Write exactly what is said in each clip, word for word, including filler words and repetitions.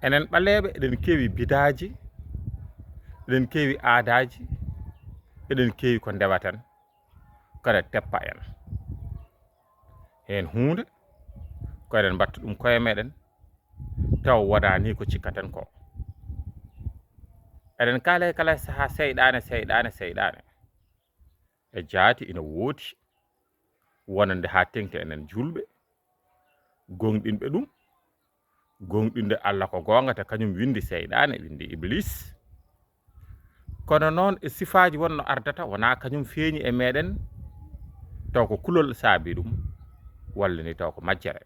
Enen ɓaleeɓe eɗen keewi bidaaji, eɗen keewi aadaaji, eɗen keewi ko ndewaten, kono teppa en heen huunde, ko eɗen mbatta ɗum koye meɗen, taw wonaa ni ko cikkaten ko. Eɗen kaala e kala sahaa seyɗaane, seyɗaane, seyɗaane. E jaati ina woodi wonande haa teŋti enen juulɓe, gooŋɗinɓe ɗum, gooŋɗinde Allah ko goonga, te kañum winndi seyɗaane, winndi Iblis. Kono noon e sifaaji wonno ardata, wonaa kañum feeñi e meɗen, taw ko kulol saabi ɗum, walla ni taw ko majjere.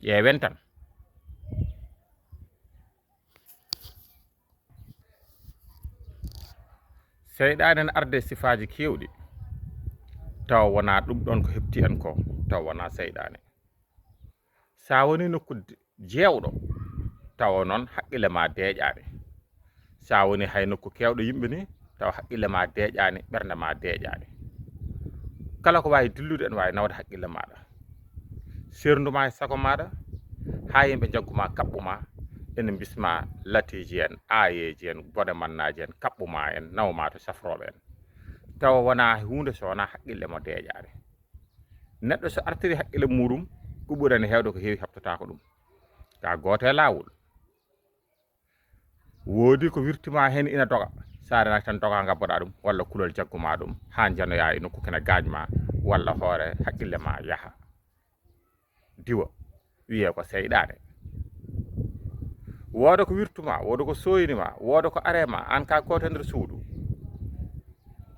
Ƴeewen tan. Seyɗaane ne arde sifaaji keewɗi, tawa wonaa ɗum ɗoon ko heɓti en ko, tawa wonaa seyɗaane. So a woni nokku de-, jeewɗo, tawa noon haqqille ma deeƴaani. So a woni hay nokku keewɗo yimɓe ni, tawa haqqille ma deeƴaani, ɓernde ma deeƴaani. Kala ko waawi dillude ene waawi nawde haqqille maaɗa. Seerndu ma e sago maaɗa, haa yimɓe njaggu ma, kaɓɓu ma, ene mbisma latiiji en, aayeeji en, bone mannaaji en, kaɓɓu ma en, nawa ma to safrooɓe en. Tawa wonaa huunde so wonaa haqqille mo deeƴaani. Neɗɗo so artiri haqqille muuɗum, ko ɓurani heewde ko heewi heɓtotaako ɗum. Ka gooto e laawol. Woodi ko wirti ma heen ina doga. So a renaki tan doga ngabboɗaa ɗum, walla kulol jaggu ma ɗum, haa njanoyaa e nokku kene gaañ ma, walla hoore haqqille ma yaha. Diwa, wiyee ko seyɗaane. Wooda ko wirtu ma, wooda ko sooyni ma, wooda ko are ma, aan ka gooto e nder suudu.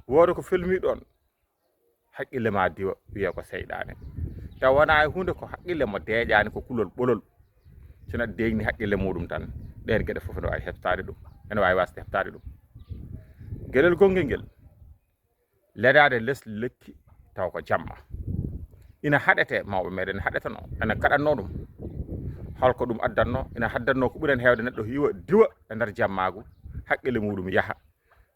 Wooda ko felmi ɗoon, haqqille ma diwa, wiyee ko seyɗaane. Taw wonaa e huunde ko haqqille mo deeƴaani, ko kulol ɓolol. So neɗɗo deeƴni haqqille muuɗum tan, ɗeen geɗe fof ene waawi heɓtaade ɗum, ene waawi waasde heɓtaade ɗum. Gelel gonngel ngel, ledaade les lekki taw ko jamma. Ina haɗetee, mawɓe meɗen haɗeteno, ene kaɗatnoo ɗum. Holko ɗum addatnoo? Ina haddatnoo ko ɓuri en heewde neɗɗo hiwa, diwa e nder jammaagu, haqqille muuɗum yaha,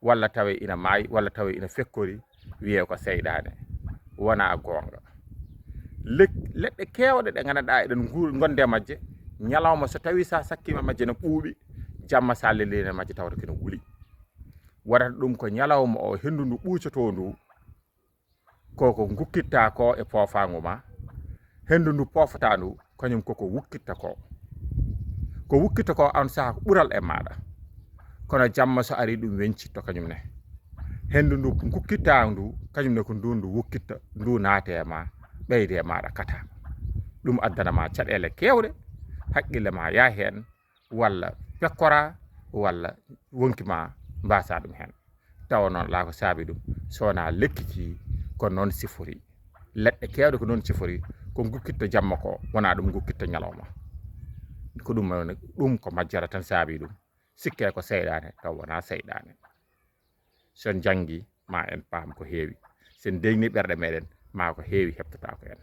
walla tawe ina maayi, walla tawe ina fekkori, wiyee ko seyɗaane, wonaa goonga. Lek-, leɗɗe keewɗe ɗe nganndanɗaa eɗen nguur-, ngonde e majje, ñalawma so tawii so a sakkiima e majje ene ɓuuɓi, jamma so a lelliima e majje tawata ko ene wuli. Waɗata ɗum ko ñalawma o henndu ndu ɓuucotoo ndu, ko ko ngukkitta ko e poofaango ma, henndu ndu poofata ndu, kañum koko wukkitta ko. Ko wukkitta ko on saha ko ɓural e maaɗa. Kono jamma so ari ɗum weñcitto kañum ne. Henndu ndu ngukkitta ndu, kañum ne ko ndu ndu wukkitta, ndu naate e ma, ɓeyde e maaɗa kata. Ɗum addana ma caɗeele keewɗe, haqqille ma yaa heen, walla pekkora, walla wonki ma mbasa ɗum heen. Tawa noon alaa ko saabi ɗum, so wonaa lekki ki ko noon sifori. Leɗɗe keewɗe ko noon sifori, ko ngukkitta jamma ko, wonaa ɗum ngukkitta ñalawma. Ko ɗum woni, ɗum ko majjara tan saabi ɗum. Sikke ko seyɗaane, taw wonaa seyɗaane. So en njanngi, ma en paam ko heewi. So en deeƴni ɓerɗe meɗen, ma ko heewi heɓtata ko en.